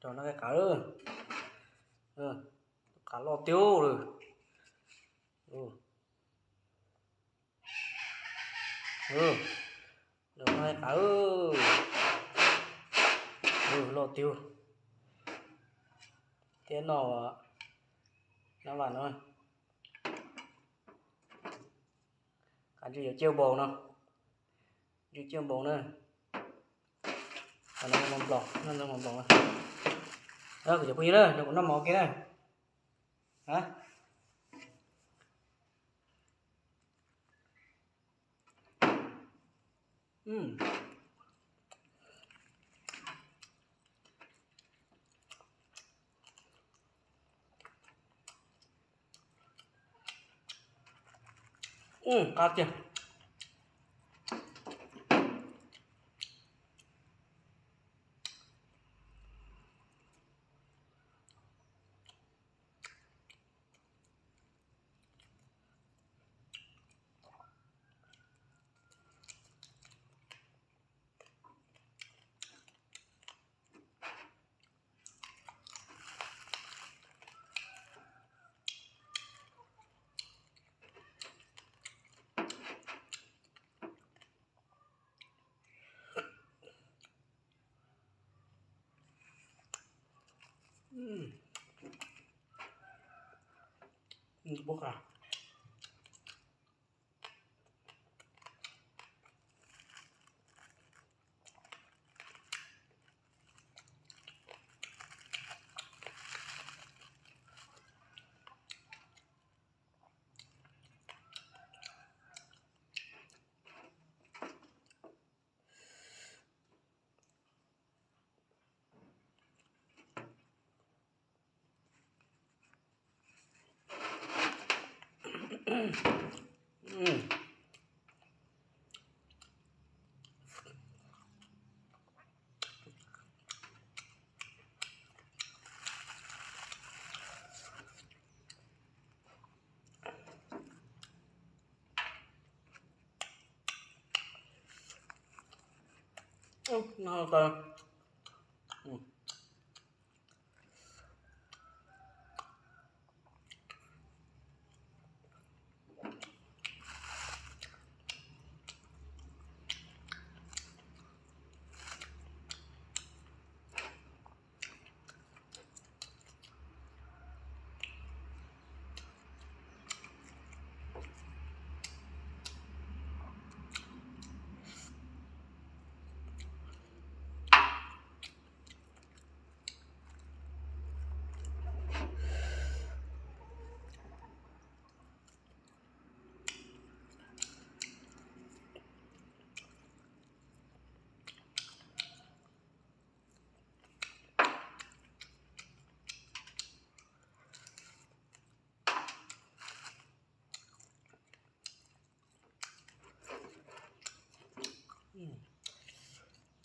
Rau noj qaib qav, qav loj tiag li. Rau noj qaib qav, loj tiag. Thiab noj, noj vam no, qav ntsis yuav ciaj npaum no, ntsis ciaj npaum na. Qav no mos nplaum, noj nploos na. Kuv cov phooj ywg na, rau kuv noj mov ua ke na. Qab tiag.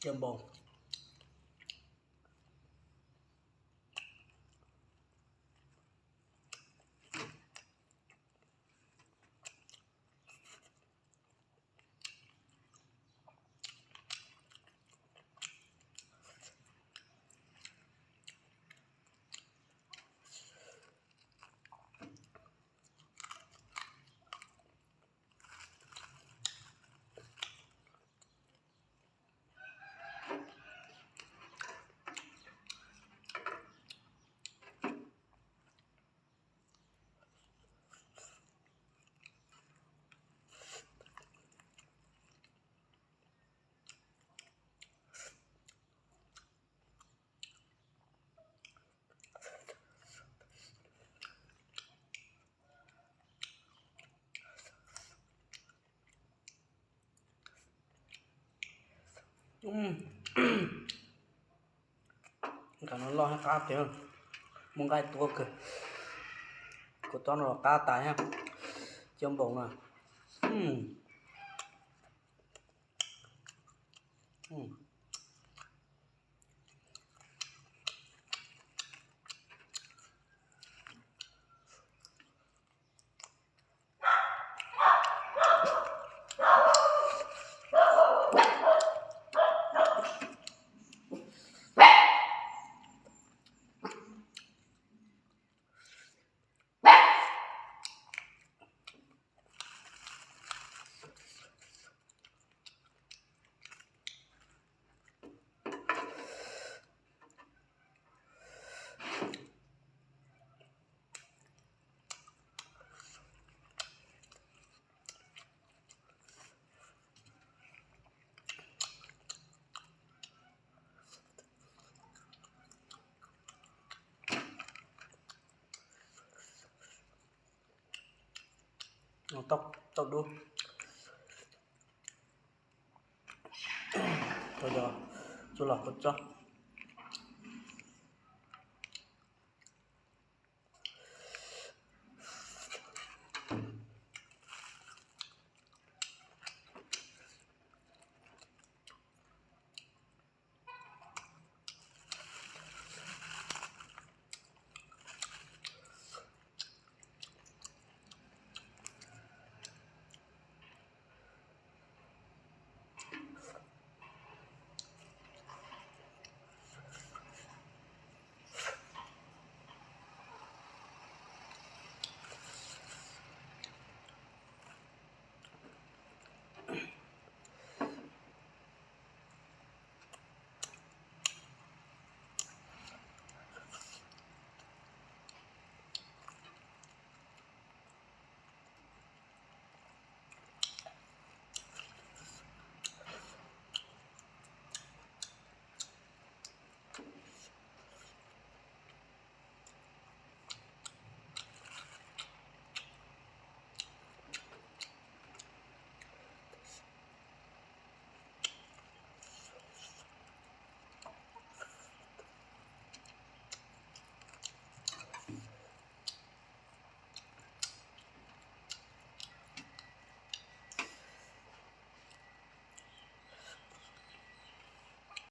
Cov npoo. Nqaij no loj thiab qab tiag, muaj nqaij tuab kawg. Kuv tsob no los qab tas thiab, cov npoo na. Tauj dub. Tsuj los kua txob.